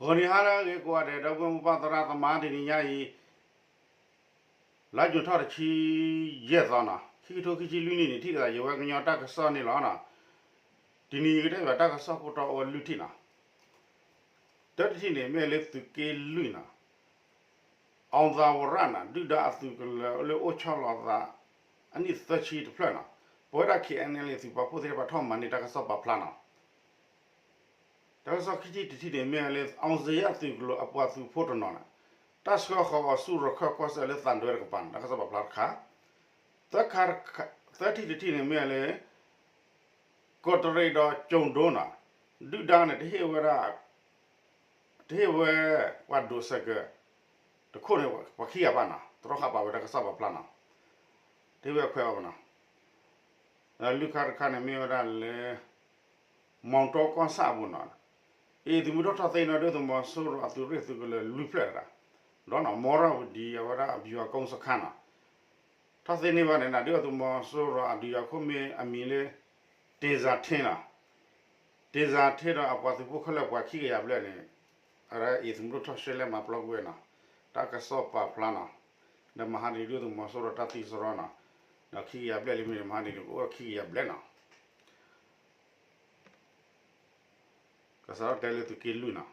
ဂီၤနံၤဟါလၢအဂ့ၤကိးဂၤဒဲး ဒီပုၢ်ဝဲၢ်မိၢ်ပၢ်သရၣ်သမါ တနံၤညါအံၤ လါယူၤထီၣ်တဆံယဲၢ်သီနီၤ ခံကထိခံဆံလွံၢ်နံၣ်န့ၣ် ထံၣ်သးယဝဲကညီတၢ်ကစီၣ်န့ၣ်လီၤနီၤ. တနံၤအံၤကတဲဘၣ်တၢ်ကစီၣ်ခိၣ်တီအိၣ်ဝဲလွံၢ်ထံၣ်နီၤ. တၢတထံၣ်န့ၣ်မ့ၢ်လၢသုးက့လွံၢ်နီၤ အောင်သာဝရနီၤ ဒုၣ်ဒါအသုးကလၢၤလၢအိၣ်ဆီလီၤအသး အနံၣ်သၢဆံတဖျၢၣ်နီၤ ပဝဲဒၣ် K N L A သုးပာ်ဖှိၣ်သ့ၣ်တဖၣ်ထီၣ်မၤန့ၢ်တၢ်ကစီၣ်ပာ်ဖျါနီၤ. တၢ်ကစီၣ်ခံထံၣ်တထံၣ်န့ၣ် မ့ၢ်လၢ အောင်ဇေယျ သုးကလၢၤအပှၤသုးဖိတနီၤန့ၣ် တၢ်ဆှၢဃီၤအီၤဆူရခၢၣ်ကီၢ်စဲၣ်လၢသံတွဲတကပၤန့ၣ် တၢ်ကစီၣ်ပာ်ဖျါတခါ. သၢခါ သၢထံၣ်တထံၣ်န့ၣ်မ့ၢ်လၢ ကီးတရံးဒီးကၠိၤဒိနီၤ ဒုၣ်ဒါန့ၣ် တဟ့ၣ်ဝဲဒၣ် တဟ့ၣ်ဝဲ ပှၤဒိးစဲးကၢၤ တခိၣ်န့ၣ် ပှၤခံဂၤဘၣ်နီၤ တြီဃာ်ပာ်ဝဲတၢ်ကစီၣ်ပာ်ဖျါနီၤ တဟ့ၣ်ဝဲအခွဲးဘၣ်နီၤ. လွံၢ်ခါတခါန့ၣ်မ့ၢ်ဝဲဒၣ်လၢ မီၤတီကီၢ်ဆၣ်အပူၤနီၤ အံၤသုးမုၢ်ဒိၣ်ထီၣ်သ့န့ၢ်ဒုၣ်ဒါသုးမီၤစိရိၤအသုးရ့ၣ်သုးကလၢၤလွံၢ်ဖျၢၣ်တဂၤ ဒီးနီၤ မီရဝတံၤအဝဲဒၣ် ဗျူဟာကုန်းစခန်းနီၤ ထီၣ်သ့န့ၢ်ဘၣ်န့ၣ်နီၤ ဒုၣ်ဒါသုးမီၤစိရိၤအဒုးယၤခိၣ်မ့ၢ်အမံၤလၢ တင်ဇာထင်းနီၤ တင်ဇာထင်းဒီးအပှၤသုးဖိခဲလၢာ်ပှၤခံကယၤဘျဲၣ်န့ၣ် အဝဲဒၣ်အံၤသုးမုၢ်ဒိၣ်ထီၣ်ရှဲလဲၣ်မၤပျီကွံာ်ဝဲနီၤ တၢ်ကစီၣ်ပာ်ဖျါနီၤ ဒီးမဟါတနံၤဒုၣ်ဒါသုးမီၤစိရိၤတၢ်သံစရီနီၤ ဒီးခံကယၤဘျဲၣ်လံမ့ၢ်မဟါတနံၤန့ၣ် ကအိၣ်ခံကယၤဘျဲၣ်နီၤ ကစးထီၣ်တဲလၢသုးက့လွံၢ်နီၤ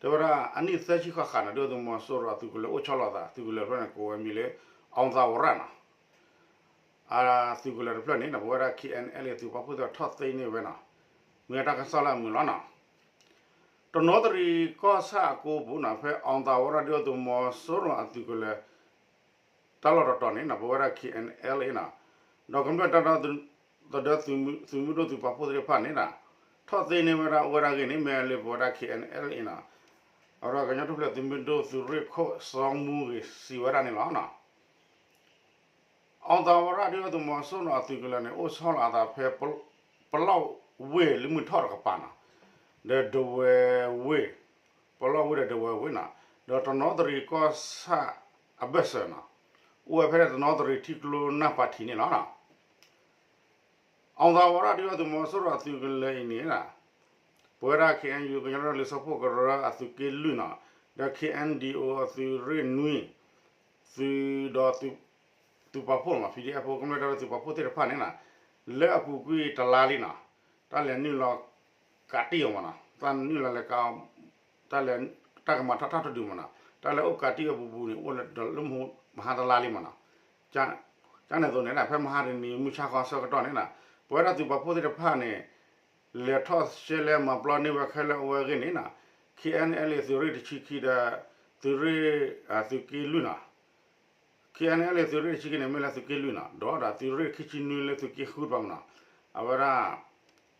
တဲဝဲဒၣ်အနံၣ်သၢဆံဃၣ်ဃၣ်န့ၣ် ဒုၣ်ဒါသုးမီၤစိရိၤအသုးကလၢၤအိၣ်ဆီလီၤသး သုးကလၢၤတဖျၢၣ်န့ၣ် ကိးဝဲမံၤလၢ အောင်သာဝရနီၤ အသုးကလၢၤတဖျၢၣ်န့ၣ်နီၤ ပဝဲဒၣ် K N L A သုးပာ်ဖှိၣ်သ့ၣ်ထီၣ်သ့န့ၢ်ဝဲနီၤ မ့ၢ်တၢ်ကစီၣ်လၢအမုာ်လီၤနီၤ တနီသရံၣ်ကီၢ်ဆၣ်အကိပူၤနီၤ ဖဲ အောင်သာဝရ ဒုၣ်ဒါသုးမီၤစိရိၤအသုးကလၢၤ တၢ်လီၢ်တတီၤန့ၣ်နီၤ ပဝဲဒၣ် K N L A နီၤ ဒီးကမျၢၢ်တၢ်ဒီသဒၢသုးမုၢ်ဒိၣ်သုးပာ်ဖှိၣ်သ့ၣ်တဖၣ်န့ၣ်နီၤ ထီၣ်သ့န့ၢ်ဝဲဒၣ်အိၣ်ဝဲဒၣ်ဂ့ၢ်န့ၣ် မ့ၢ်လၢပဝဲဒၣ် K N L A နီၤ အဝဲဒၣ်ကညီထူၣ်ဖျဲးသုးမုၢ်ဒိၣ်သုးရ့ၣ်ခိၣ်စီမူဂ့ၤစံးဝဲဒၣ်န့ၣ်လီၤနီၤ အောင်သာဝရ ဒုၣ်ဒါသုးမီၤစိရိၤအသုးကလၢၤန့ၣ် အိၣ်ဆီလီၤအသးဖဲ ပလီၢ်ဝ့ၢ်လၢမုၢ်ထီၣ်တကပၤနီၤ ဒီးဒဝဲဝ့ၢ် ပလီၢ်ဝ့ၢ်ဒီးဒဝဲဝ့ၢ်နီၤ ဒီးတနီသရံၣ်ကီၢ်ဆၣ်အဘၢၣ်စၢၤနီၤ အိၣ်ဝဲဖဲတနီသရံၣ်ထံကျိနၢ်ပၤထံးန့ၣ်လီၤနီၤ အောင်သာဝရ ဒုၣ်ဒါသုးမီၤစိရိၤအသုးကလၢၤအံၤန့ၣ် ပဝဲဒၣ် K N U ကညီဒီကလုာ်စၢဖှိၣ်ကရၢအသုးက့လွံၢ်နီၤ ဒီး K N D O အသုးရ့ၣ်နွံ သုးဒီး သုးပာ်ဖှိၣ်မး P D F ဖိကမျၢၢ်တၢ်ဒီသုးပာ်ဖှိၣ်သ့ၣ်တဖၣ်န့ၣ်နီၤ လၢအပူၤကွံာ်တလါလံနီၤ တၢ်လဲၤနုာ်လီၤကးတံၢ်အီၤမးနီၤ တၢ်နုာ်လီၤလဲၤကး တၢ်လဲၤ တၢ်ကမၤထီၣ်တၢ်တဒုးမးနီၤ တၢ်လဲၤအိၣ်ကးတံၢ်အပူၤပူၤန့ၣ် အိၣ်လၢမဟါတလါလံမးနီၤ ကန့ၣ်အသိးန့ၣ် ဖဲမဟါတနံၤမုၢ်ဆါဃီဆၢကတီၢ်န့ၣ်နီၤ ပဝဲဒၣ်သုးပာ်ဖှိၣ်သ့ၣ်တဖၣ်န့ၣ် လဲၤထီၣ်ရှဲလဲၣ်မၤပျီန့ၢ်ဝဲခဲလၢာ်အိၣ်ဝဲအဂ့ၢ်န့ၣ်နီၤ K N L A သုးရ့ၣ်တဆံခံဒီး သုးရ့ၣ် သုးက့လွံၢ်နီၤ K N L A သုးရ့ၣ်တဆံခံန့ၣ် မ့ၢ်လၢသုးက့လွံၢ်နီၤ ဒီးဒၣ်သုးရ့ၣ်ခံဆံနွံလၢသုးက့ဃုတဖၣ်မးနီၤ အဝဲဒၣ်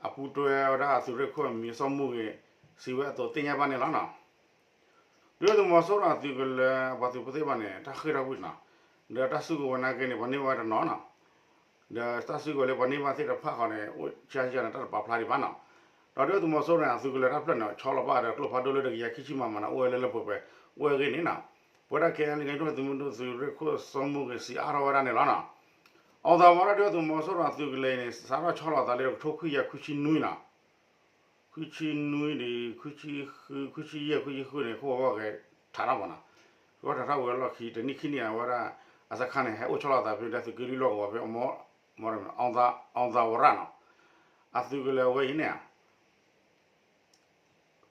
အပူၤတွဲဝဲဒၣ်သုးရ့ၣ်ခိၣ်အမံၤစီၤမူဂ့ၤ စံးဝဲအသိးသ့ၣ်ညါဘၣ်န့ၣ်လီၤနီၤ. ဒုၣ်ဒါသုးမီၤစိရိၤအသုးကလၢၤပှၤသုးဖိသ့ၣ်တဖၣ်န့ၣ် တၢ်ဃ့ၢ်ထီၣ်ကွံာ်နီၤ ဒီးတၢ်စုကဝဲၤနာ်က့န့ၣ် ပှၤန့ၢ်ဝဲတနီၤနီၤ ဒီးတၢ်စုကဝဲၤလၢပှၤန့ၢ်ဘၣ်သ့ၣ်တဖၣ်ဃီန့ၣ် အိၣ်ဆံးဆံးန့ၣ် တၢ်တပာ်ဖျါဒံးဘၣ်နီၤ. ဒီးဒုၣ်ဒါသုးမီၤစိရိၤန့ၣ် အသုးကလၢၤတၢ်ဖျၢၣ်န့ၣ် ဆီလီၤဘၣ်ဒီးကျိဖးဒိၣ်လၢတကယၤခံဆံမးမးနီၤ အိၣ်ဝဲလၢလၢပှဲၤပှဲၤ အိၣ်ဝဲအဂ့ၢ်န့ၣ်နီၤ ပဝဲဒၣ် ခဲအံၤန့ၣ် ကညီထူၣ်ဖျဲးသုးမုၢ်ဒိၣ်သုးရ့ၣ်ခိၣ်စီၤမူဂ့ၤစံးအါထီၣ်ဝဲဒၣ်န့ၣ်လီၤနီၤ. အီသးဝဲဒၣ် ဒုၣ်ဒါသုးမီၤစိရိၤအသုးကလၢၤအံၤန့ၣ် စးထီၣ်ဆီလီၤအသးလၢတကထိခွံကယၤခွံဆံနွံနီၤ ခွံဆံနွံဒီး ခွံဆံဃု ခွံဆံယဲၢ် ခွံဆံဃုန့ၣ် ခိၣ်ဝီဝီက့ၤထးထီၣ်မးနီၤ ကထးထီၣ်ဝဲလီၢ်ခံ တနံၣ်ခံနံၣ်အဝဲဒၣ် အစခါန့ၣ် ဟဲအိၣ်ဆီလီၤအသးဖဲဒၣ်သုးက့လွံၢ်လီၢ်ကဝီၤဖဲ အီသးဝဲဒၣ်နီၤ အသုးကလၢၤအဝဲအံၤန့ၣ်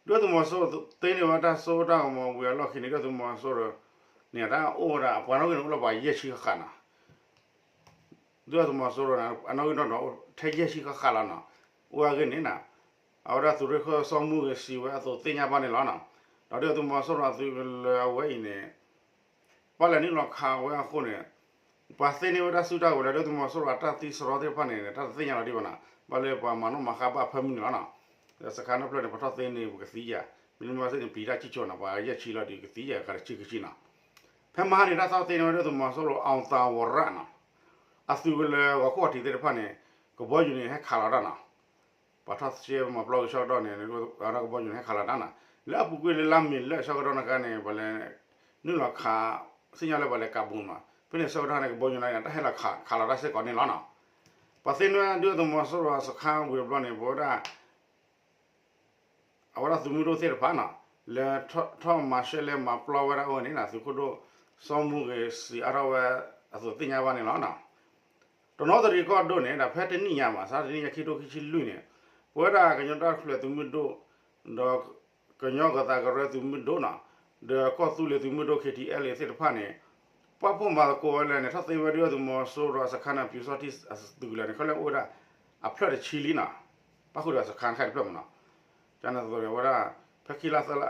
ဒုၣ်ဒါသုးမီၤစိရိၤသ့န့ၢ်ဝဲတၢ်စိတၢ်ကမီၤဝံၤအလီၢ်ခံန့ၣ် ဒုၣ်ဒါသုးမီၤစိရိၤန့ၣ် တၢ်အိၣ်ဝဲဒၣ်အပှၤနီၣ်ဂံၢ်န့ၣ် အိၣ်လၢပှၤယဲၢ်ဆံဃၣ်ဃၣ်နီၤ ဒုၣ်ဒါသုးမီၤစိရိၤန့ၣ် အနီၣ်ဂံၢ်နီၣ်ဒီးအိၣ်ထဲယဲၢ်ဆံဃၣ်ဃၣ်လီၤနီၤ အိၣ်အဂ့ၢ်န့ၣ်နီၤ အဝဲဒၣ်သုးရ့ၣ်ခိၣ်စီၤမူဂ့ၤစံးဝဲအသိးသ့ၣ်ညါဘၣ်န့ၣ်လီၤနီၤ ဒီးဒုၣ်ဒါသုးမီၤစိရိၤအသုးကလၢၤအဝဲအံၤန့ၣ် ပှၤလဲၤနုာ်လီၤခးဝဲအဃိန့ၣ် ပှၤသ့န့ၢ်ဝဲတၢ်စုတၢ်ကဝဲၤလၢဒုၣ်ဒါသုးမီၤစိရိၤအတၢ်သံစရီသ့ၣ်တဖၣ်န့ၣ် တၢ်တသ့ၣ်ညါလီၤဒံးဘၣ်နီၤ ဘၣ်လၢပှၤမၤနီၣ်မၤဃါဘၣ်ဖၢမုၢ်န့ၣ်လီၤနီၤ ဒီးစခါနီၣ်ဖျၢၣ်န့ၣ် ပှၤထီၣ်သ့န့ၢ်ပကသံယၤ မ့တမ့ၢ်သ့ၣ်န့ၣ် ပျံၤတၢ်စံၣ်ကိၤနီၤ ပှၤယဲၢ်ဆံလီၤဒီးကသံယၤ ကရဆံခံဆံနီၤ ဖဲမဟါန့ၣ် တၢ်သီၣ်သ့န့ၢ်ဝဲဒုၣ်ဒါသုးမီၤစိရိၤ အီသးဝရၣ်နီၤ အသုးကလၢၤဂီၤခိၣ်အထံးသ့ၣ်တဖၣ်န့ၣ် ကဘီယူၤန့ၣ် ဟဲခးလီၤတၢ်နီၤ ပှၤထီၣ်သ့မၤပျီက့ၤဆၢကတီၢ်န့ၣ် အဝဲဒၣ်ကဘီယူၤန့ၣ် ဟဲခးလီၤတၢ်နီၤ လၢအပူၤကွံာ်လၢလါမ့ၤလၢအဆၢကတီၢ်န့ၣ်ခါန့ၣ် ပှၤလဲၤနုာ်လီၤခး သ့ၣ်ညါလၢပှၤလဲၤကးဘိမး ဖဲန့ၣ်ဆၢကတီၢ်န့ၣ် ကဘီယူၤန့ၣ် တၢ်ဟဲလီၤခးလီၤတၢ်စ့ၢ်ကီးန့ၣ်လီၤနီၤ ပှၤသ့န့ၢ်ဝဲဒုၣ်ဒါသုးမီၤစိရိၤအစခါဝံၤတဘျီန့ၣ် ပဝဲဒၣ် အဝဲဒၣ်သုးမုၢ်ဒိၣ်သ့ၣ်တဖၣ်နီၤ လဲၤထီၣ်မၤရှဲလဲၣ်မၤပျီဝဲဒၣ်အဂီၢ်န့ၣ် သုးခိၣ်ဒိၣ်စီၤမူဂ့ၤစံးအါထီၣ်ဝဲအသိးသ့ၣ်ညါဘၣ်န့ၣ်လီၤ. တနီသရံၣ်ကီၢ်ဒိၣ်န့ၣ် ဒီးဖဲတနံၣ်ညါမး စးထီၣ်တနံၣ်ညါခံထိခံဆံလွံၢ်န့ၣ် ပဝဲဒၣ်ကညီတၢ်ထူၣ်ဖျဲးသုးမုၢ်ဒိၣ် ဒီးကညီကသးကရၢသုးမုၢ်ဒိၣ်နီၤ ဒီးကီၢ်သူလ့ၤသုးမုၢ်ဒိၣ် ခ့ထံအဲလ်အ့ သ့ၣ်တဖၣ်န့ၣ် ပာ်ဖှိၣ်မၤသကိးဝဲလၢန့ၣ် ထီၣ်သ့ဝဲဒၣ်သုးမီၤစိရိၤအစခါန့ၣ် ပျူစောထီးအသုးကလၢၤန့ၣ် ခဲလၢာ်အိၣ်ဝဲဒၣ်အဖျၢၣ်တဆံလံနီၤ, ပာ်ဃုာ်ဒီးစခါခဲအံၤတဖျၢၣ်မးနီၤ, ကန့ၣ်သိးန့ၣ် အဝဲဒၣ် ဖဲခံလါသၢလါ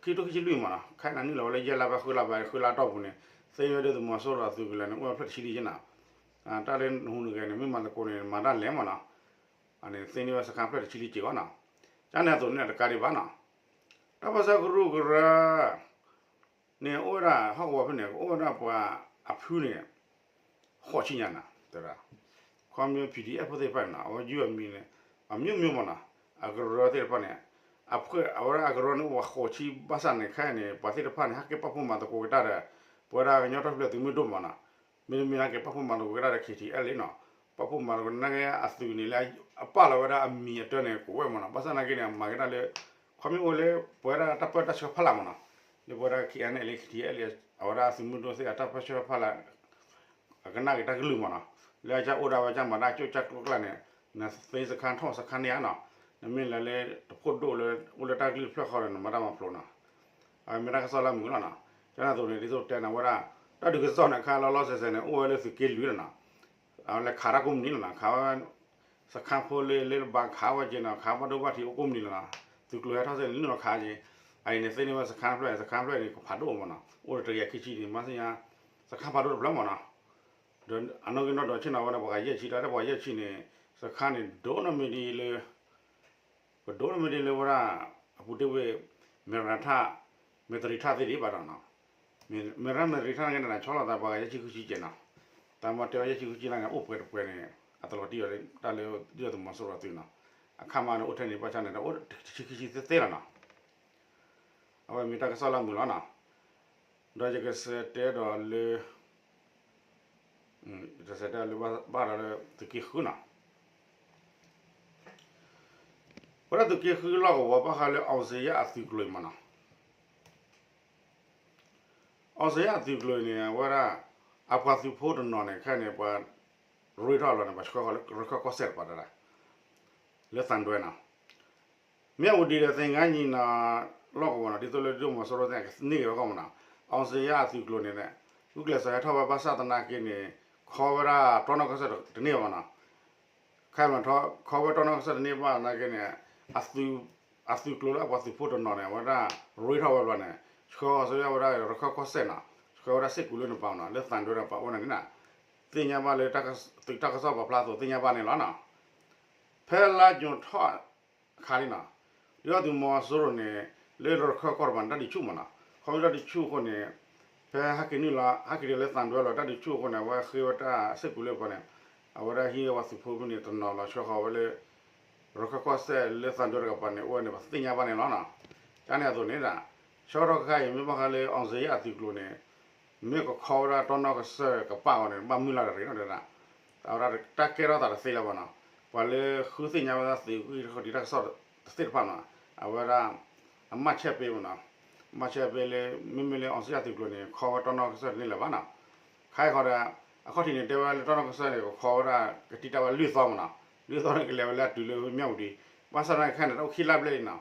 ခံထိခံဆံလွံၢ်မးနီၤ ခဲအံၤန့ၣ်နုာ်လီၤဝဲလၢယဲၢ်လါဖဲဃုလါဘၣ်ဃုလါတီၢ်ပူၤန့ၣ် သ့ဝဲဒၣ်သုးမီၤစိရိၤအသုးကလၢၤန့ၣ် အိၣ်ဝဲဖျၢၣ်တဆံလံက့နီၤ, တၢ်လၢနဟူးနဂဲၤန့ၣ် မ့ၢ်မၤသကိးန့ၣ် မၤတၢ်လဲၣ်မးနီၤ, အန့ၣ်သ့န့ၢ်ဝဲစခါဖျၢၣ်တဆံလံက့ဂီၢ်နီၤ, ကန့ၣ်အသိးန့ၣ်တကးဒံးဘၣ်နီၤ, တၢ်ပၢဆှၢကရူၢ်ကရၢ န့ၣ်အိၣ်ဝဲဒၣ်ဟီၣ်ကဝီၤဖဲန့ၣ် အိၣ်ဝဲဒၣ်ပှၤအဖုန့ၣ် ဃိးဆံညါနီၤ, တဲဒၣ် ခီမ့ၢ် ပီၣ်ဒံၣ်အဲၣ်ဖိသ့ၣ်တဖၣ်န့ၣ်နီၤ အဝဲယုၢ်အမံၤန့ၣ် အမျိုးမျိုးမးနီၤ, အကရၢသ့ၣ်တဖၣ်န့ၣ် အဖှဲၣ်အဝဲဒၣ်အကရၢန့ၣ်အိၣ်ဝဲဃိးဆံဘၣ်ဆၣ်န့ၣ် ခဲအံၤန့ၣ် ပှၤသ့ၣ်တဖၣ်န့ၣ် ဟဲက့ၤပာ်ဖှိၣ်မၤသကိးက့ၤတၢ်ဒီး ပဝဲဒၣ်ကညီတၢ်ထူၣ်ဖျဲးသုးမုၢ်ဒိၣ်မးနီၤ, မ့တမ့ၢ်ဟဲက့ၤပာ်ဖှိၣ်မၤသကိးက့ၤတၢ်ဒီး ခ့ထံအဲလ်အ့နီၤ, ပာ်ဖှိၣ်မၤသကိးနာ်က့အသုးန့ၣ်လၢ အပာ်လီၤဝဲဒၣ်အမံၤအတၢန့ၣ် ကဝဲၢ်မးနီၤ, ဘၣ်ဆၣ်နာ်က့န့ၣ် အမၤက့ၤတၢ်လၢ ခီမ့ၢ်အိၣ်လၢ ပဝဲဒၣ်တၢ်ပၢတၢ်ဆှၢဖီလာ်မးနီၤ, လၢပဝဲဒၣ် ခ့ထံအဲလ်အ့ ခ့ထံအဲလ်အ့ အဝဲဒၣ်သုးမုၢ်ဒိၣ်သ့ၣ်အတၢ်ပၢဆှၢဖီလာ် အကနၣ်က့ၤတၢ်ကလုၢ်မးနီၤ, လၢအကအိၣ်ဒၣ်ဝဲကမၤတၢ်ကၠိၣ်ကၠၢ်ကျိကျၢ်န့ၣ် နသ့စခါထီၣ်စခါန့ၣ်ဧါနီၤ, နမ့ၢ်လဲၤလၢတဖိဒိၣ်လၢ အိၣ်လၢတၢ်ကလုၢ်တဖျၢၣ်ဃီဒီး နမၤတၢ်မၤဖျိးနီၤ, အမ့ၢ်တၢ်ကစီၣ်လၢမုာ်လီၤနီၤ, ကန့ၣ်အသိးန့ၣ် ဒ်သိးတဲန့ၣ်ဝဲဒၣ် တၢ်ဒုးကစီၣ်န့ၣ် ခါလီၤလီၤဆဲးဆဲးန့ၣ် အိၣ်ဝဲလၢသုးက့လွံၢ်လီၤနီၤ, လဲၤခးတၢ်ကိးမုၢ်နံၤလီၤနီၤ, ခးဝဲ စခါဖိလၢလၢတဘၣ်ခးဝဲက့ၤနီၤ, ခးဘၣ်ဒိဘၣ်ထံးအိၣ်ကိးမုၢ်နံၤလီၤနီၤ, သုးကျိၤဟဲထီၣ်စ့ၢ်န့ၣ် နုာ်လီၤခးက့ၤ, အအံၤန့ၣ်သ့န့ၢ်ဝဲစခါဖျၢၣ် စခါဖျၢၣ်န့ၣ်ကဖးဒိၣ်မးနီၤ, အိၣ်ဒီးတကယၤခံဆံန့ၣ် မ့ၢ်သ့ၣ်ညါ စခါဖးဒိၣ်တဖျၢၣ်မးနီၤ, ဒီးအနီၣ်ဂံၢ်နီၣ်ဒွးဆ့ၣ်နီၤဝဲဒၣ်ပှၤဂၤယဲၢ်ဆံ တၢ်လၢပှၤဂၤယဲၢ်ဆံန့ၣ် စခါန့ၣ် ဒိၣ်နီတမံၤဒ်လၢ ပဒိၣ်နီတမံၤဒ်လၢဝဲဒၣ် အပူၤတ့ၢ်ဝ့ၢ် မဲရထၣ် မဲတရံထၣ်သ့ၣ်ဒံးဘၣ်ဒီးနီၤ, မဲရထၣ်မဲတရံထၣ်န့ၣ်က့န့ၣ် ဆီလီၤသးပှၤဂၤယဲၢ်ဆံဃုဆံကဲနီၤ, တၢ်မ့ၢ်တဲဝဲယဲၢ်ဆံဃုဆံလၢန့ၣ် အိၣ်ပှဲၤတပှဲၤန့ၣ် အတလီၤတံၢ်အီၤတၢ်လၢဒ်သိးသုးမီၤစိရိၤသုးနီၤ, အခါမးန့ၣ်အိၣ်ထဲန့ၣ် ဘၣ်ဆၣ်န့ၣ် အိၣ်တဆံခံဆံသ့သ့လီၤနီၤ, အဝဲမ့ၢ်တၢ်ကစီၣ်လၢမုာ်လီၤနီၤ, ဒီးယကစံးတဲဒီးလၢ တစဲးတဲလၢဘၣ်ဒီးလၢသုးက့ဃုနီၤ, ဝဲဒၣ်သုးက့ဃုလီၢ်ကဝီၤဘၣ်ဃးလၢ အောင်ဇေယျအသုးကျိၤအံၤမးနီၤ, အောင်ဇေယျအသုးကျိၤအံၤန့ၣ် အဝဲဒၣ် အပှၤသုးဖိတနီၤန့ၣ် ခဲအံၤန့ၣ် ပှၤရ့ထီၣ်လီၤန့ၣ် ပှၤဆှၢဃီၤလၢရခၢၣ်ကီၢ်စဲၣ်တပၤတဒၣ် လၢသံတွဲနီၤ မၠၣ်ဝတံၤဒီးသင်္ဃန်းညီနီၤ လီၢ်ကဝီၤနီၤ ဒ်သိးလၢဒုၣ်ဒါသုးမီၤစိရိၤသ့ၣ် ကန့ၢ်က့ၤဝဲအဂီၢ်မးနီၤ, အောင်ဇေယျအသုးကျိၤန့ၣ် ဂုာ်ကျဲးစၢးဟဲထီၣ်ဝဲဘၣ်ဆၣ်သနာ်က့န့ၣ် ခီဝဲဒၣ်တီနီၣ်ကစၢၢ်တန့ၢ်ဘၣ်နီၤ, ခဲအံၤမး ခီဝဲတီနီၣ်ကစၢၢ်တန့ၢ်ဘၣ်သနာ်က့န့ၣ် အသုးကျိၤလၢအပှၤသုးဖိတနီၤန့ၣ် အဝဲဒၣ်ရ့ထီၣ်ဝဲဘျီန့ၣ် ဆှၢဃီၤစ့ၢ်ကီးဝဲဒၣ်ရခၢၣ်ကီၢ်စဲၣ်နီၤ, ဆှၢဝဲဒၣ်စ့ၢ်ကီးလၢနပၤနီၤ လၢသံတွဲဒီးပှၤအိၣ်န့ၣ်န့ၣ် သ့ၣ်ညါဘၣ်လၢ သုးတၢ်ကစီၣ်ပာ်ဖျါအသိးသ့ၣ်ညါဘၣ်န့ၣ်လီၤနီၤ, ဖဲလါယူၤထီၣ် ခါလံနီၤ, ဒ်သိးသုးမီၤစိရိၤန့ၣ် လၢရခၢၣ်ကီၢ်တပၤန့ၣ် တၢ်ဒုးဆူၣ်မးနီၤ, ခီဖျိတၢ်ဒုးဆူၣ်အဃိန့ၣ် ဖဲဟဲက့ၤနုာ်လီၤ ဟဲက့ၤဒ်လၢသံတွဲလီၤ တၢ်ဒုးဆူၣ်အဃိန့ၣ် အဝဲဃ့ဝဲတၢ်စ့ၢ်ကီးလၢပှၤန့ၣ် အဝဲဒၣ်ဟံးဝဲသုးဖိဖဲန့ၣ် တနီၤလီၤဆှၢဃီၤဝဲလၢ ရခၢၣ်ကီၢ်စဲၣ်လၢသံတွဲတကပၤန့ၣ် အိၣ်ဝဲန့ၣ် ပသ့ၣ်ညါဘၣ်န့ၣ်လီၤနီၤ, ကန့ၣ်အသိးန့ၣ် ဆၢကတီၢ်ခဲအံၤ မ့ၢ်ဘၣ်ဃးလၢ အောင်ဇေယျအသုးကျိၤန့ၣ် မ့ၢ်ကခီဝဲဒၣ်တီနီၣ်ကစၢၢ်ကပာ်အီၤန့ၣ် ဘၣ်မုၢ်လၢ်တရံးနီၤ တဲဒၣ် အဝဲဒၣ်တၢ်ကဲထီၣ်သးတသ့လၢၤဘၣ်နီၤ, ပှၤလၢဃုသ့ၣ်ညါဝဲဒၣ်သုးဂံၢ်တခီဒံးတၢ်ကစီၣ်တသ့ၣ်တဖၣ်နီၤ, အဝဲဒၣ် အမၤဆဲးပ့ၤမးနီၤ, မၤဆဲးပ့ၤလၢ မ့မ့ၢ်လၢ အောင်ဇေယျ သုးကျိၤန့ၣ် ခီဝဲတီနီၣ်ကစၢၢ်တန့ၢ်လၢၤဘၣ်နီၤ, ခါအံၤဃီဒီး အခီၣ်ထံးန့ၣ် တဲဝဲလၢတီနီၣ်ကစၢၢ်န့ၣ် ကခီဝဲဒၣ် ကတံာ်တာ်ဝဲလွံၢ်သီမးနီၤ, လွံၢ်သီန့ၣ် ကလဲၤဝဲလၢအတုၤလၢမၠၣ်ဝတံၤ, ဘၣ်ဆၣ်သနာ်က့ခဲအံၤန့ၣ် တၢ်အိၣ်ခံလါဘျဲၣ်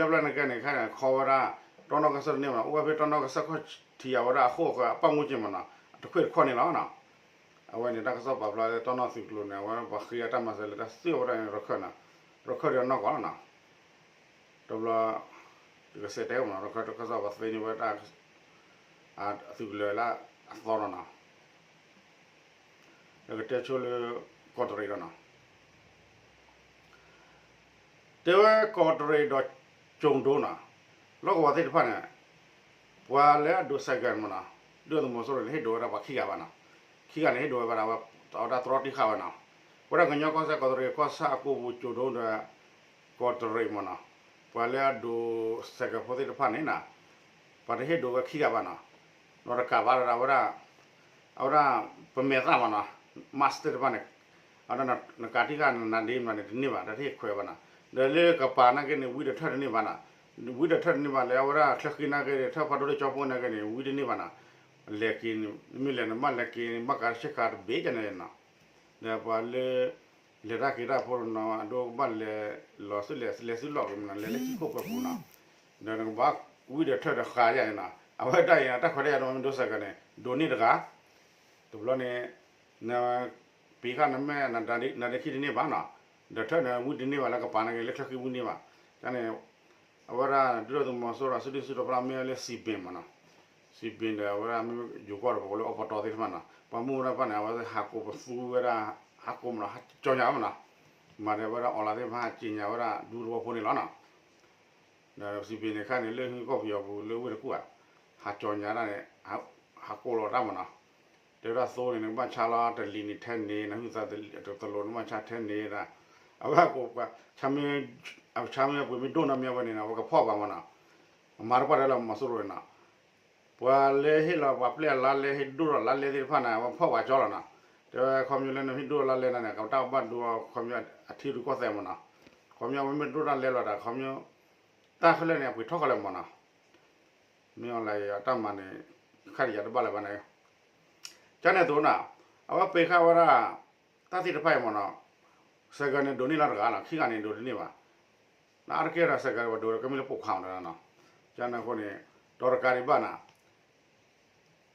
လံနီၤ, ခံလါဘျဲၣ်သနာ်က့န့ၣ် ခဲအံၤန့ၣ် ခီဝဲဒၣ် တီနီၣ်ကစၢၢ်တန့ၢ်ဘၣ်နီၤ, အိၣ်ဝဲဖဲတီနီၣ်ကစၢၢ်ခီၣ်ထံးအဝဲဒၣ်အဃိအဃၢၤအပၣ်မူက့ၤမးနီၤ, အတခွဲးတခီၣ်န့ၣ်လီၤနီၤ. အဝဲန့ၣ် တၢ်ကစီၣ်ပာ်ဖျါလၢတီနီၣ်သုးကျိၤန့ၣ် အဝဲပှၤဃ့အတၢ်မၤစၢၤလၢတၢ်သုးအဝဲဒၣ်န့ၣ် ရခၢၣ်နီၤ, ရခၢၣ်ဒီးနီၢ်ကီၢ်လီၤနီၤ. တဘျီ ယကစံးတဲမးနီၤ, ရခၢၣ်တၢ်ကစီၣ်ပှၤသ့န့ၢ်ဝဲဒၣ် အသုးကလၢၤလၢအသီနီၤနီၤ. ယကတဲဆိလၢ ကီးတရံးဒီးနီၤ တဲဝဲကီးတရံးဒီးကၠိၤဒိနီၤ, လီၢ်ကဝီၤသ့ၣ်တဖၣ်န့ၣ် ပှၤလၢအဒိးစဲးကဲးမးနီၤ, ဒုၣ်ဒါသုးမီၤစိရိၤန့ၣ် ဟ့ၣ်ဒိးဝဲဒၣ်ပှၤခံဂၤဘၣ်နီၤ, ခံဂၤန့ၣ် ဟ့ၣ်ဒိးဝဲဘၣ်ဒီး အဝဲဒၣ်တြီတံၢ်ဃာ်ဝဲနီၤ, ဝဲဒၣ်ကညီကီၢ်စဲၣ်ကီးတရံးကီၢ်ဆၣ်အကိပူၤကၠိၤဒိဒီး ကီးတရံးမးနီၤ, ပှၤလၢအဒိးစဲးကဲးဖိသ့ၣ်တဖၣ်န့ၣ်နီၤ, ပှၤတဟ့ၣ်ဒိးဝဲခံဂၤဘၣ်နီၤ, ဒီးတကးဘၣ်ဒီး အဝဲဒၣ် အဝဲဒၣ် ပမဲာ်သၣ်မးနီၤ, mask သ့ၣ်တဖၣ်န့ၣ် အဝဲဒၣ်နကးတံၢ်ဃာ်နနါဒ့မးန့ၣ် တန့ၢ်ဘၣ် တၢ်တဟ့ၣ်ခွဲးဘၣ်နီၤ, ဒီးလၢကပၤနာ်က့န့ၣ် ဝံဒီးထၢၣ်တန့ၢ်ဘၣ်နီၤ, ဝံဒီးထၢၣ်တန့ၢ်ဘၣ် လၢအဝဲဒၣ်ချၢဃံနာ်က့ ထၢၣ်ဖးဒိၣ်လၢကၠီဖိနာ်က့န့ၣ် ဝံတန့ၢ်ဘၣ်နီၤ, လဲၤက့ၤန့ၣ် မ့ၢ်လဲၤန့ၣ် ဘၣ်လဲၤက့ၤန့ၣ် ဘၣ်ကးဆ့ကၤတဘ့ၣ်ကန့ၣ်နီၤ, ဒီးပှၤလၢ လဲၤတၢ်က့ၤတၢ်ဖိနီၤ အဒိကဘၣ်လဲၤလီၤသုလဲၤ လဲၤသုလီၢ်က့ၤမနီၤ လဲၤလၢကံၣ်ခိၣ်ပၢၤပူၤနီၤ, ဒီးနကဘၣ်ဝံဒီးထၢၣ်ဒီးဃာ်ယါန့ၣ်နီၤ, အဝဲဒၣ်အံၤ တၢ်ခွဲးတၢ်ယာ်တမံၤဒိၣ်စဲးကန့ၣ် ဒိးန့ၢ်တဂၤ တဘျီန့ၣ် န ပ့ၤဃာ်နမဲာ် နဒ့ခံတန့ၢ်ဘၣ်နီၤ, ဒီးထၢၣ်န့ၣ် ဝံတန့ၢ်ဘၣ်လၢကပၤနာ်က့ လၢချၢဃံဝံတန့ၢ်ဘၣ်, န့ၣ် အဝဲဒၣ်ဒုၣ်ဒါသုးမီၤစိရိၤ စုဒုၣ်စုတီၤဖျါမ့ၢ်လၢစံးဘ့ၣ်မနီၤ, စံးဘ့ၣ်ဒီး အဝဲဒၣ်မ့ၢ်ယိၤကီၢ်ဒီး ပကိးလၢအီပတီသ့ၣ်တဖၣ်နီၤ ပှၤမုၢ်ဝဲဒၣ်တဖၣ်န့ၣ် အဝဲသ့ၣ်ဟးကိးပသူဝဲဒၣ် ဟးကိးမနီၤ ဟးကၠီညါမနီၤ, မၤဒီးဝဲဒၣ် online သ့ၣ်တဖၣ် ဟးကၠီညါဝဲဒၣ်ဒူသဝီဖိန့ၣ်လီၤနီၤ. ဒီးစံးဘ့ၣ်န့ၣ်ခါန့ၣ် လၢဟံၣ်ကီၢ်ပယီၤပူၤလၢဝ့ၢ်တကူၣ်ဧါ, ဟးကၠီညါဒၣ်န့ၣ် ဟးကိးလီၤတၢ်မနီၤ, တဲဝဲဒၣ်သိန့ၣ် နကဘၣ်ဆါလီၤတလံၤန့ၣ်ထဲန့ၣ် နဟုသးတလံၤတလိၤ နကဘၣ်ဆါထဲန့ၣ်ဒၣ်, အဝဲဟးကိးပှၤ ဆါမ့ၢ်ပှ့ၤမ့ၢ်ဒိၣ်နီၢ်မ့ၢ်ဝဲန့ၣ် အဝဲကဖီၣ်ပှၤမနီၤ, မၤတပှၢ်တၢ်လၢမီၤစိရိၤန့ၣ်နီၤ ပှၤလၢဟ့ၣ်လီၤပှၤပျဲၢ်အလါလဲ ဟ့ၣ်ဒိၣ်ထီၣ်လါလဲသ့ၣ်တဖၣ်န့ၣ် အဝဲဖီၣ်ပှၤကၠီလီၤနီၤ, တဲဝဲခီဖျိလၢနဟ့ၣ်ဒိၣ်လါလဲန့ၣ် ကတၢ်ဘၣ်ဒိခီဖျိအထံရူၢ်ကီၢ်သဲးမနီၤ, ခီဖျိအဝဲမ့ၢ်ဒိၣ်တၢ်လဲလီၤဒီး ခီဖျိ တၢ်ခဲလၢာ်န့ၣ် အပှ့ၤထီၣ်ကီးလၢမနီၤ, မ့ၢ်အီၤလၢတၢ်မၤန့ၣ် ခါတယၤတဘၣ်လၢၤဘၣ်န့ၣ် ကန့ၣ်အသိးနီၤ, အဝဲပ့ၤဃာ်ဝဲဒၣ် တၢ်သ့ၣ်တဖၣ်အံၤမနီၤ, စဲးကၢန့ၣ်ဒိးန့ၢ်လီၤတဂၤလီၤ ခံဂၤန့ၣ် ဒိးတန့ၢ်ဘၣ်, နအါတက့ၢ်ဒီးစဲးကၢပှၤဒိးကမ့ၢ်လၢပိာ်ခွါဒီးနီၤ, ကန့ၣ်အဃိန့ၣ် ဒီးတကးဒံးဘၣ်နီၤ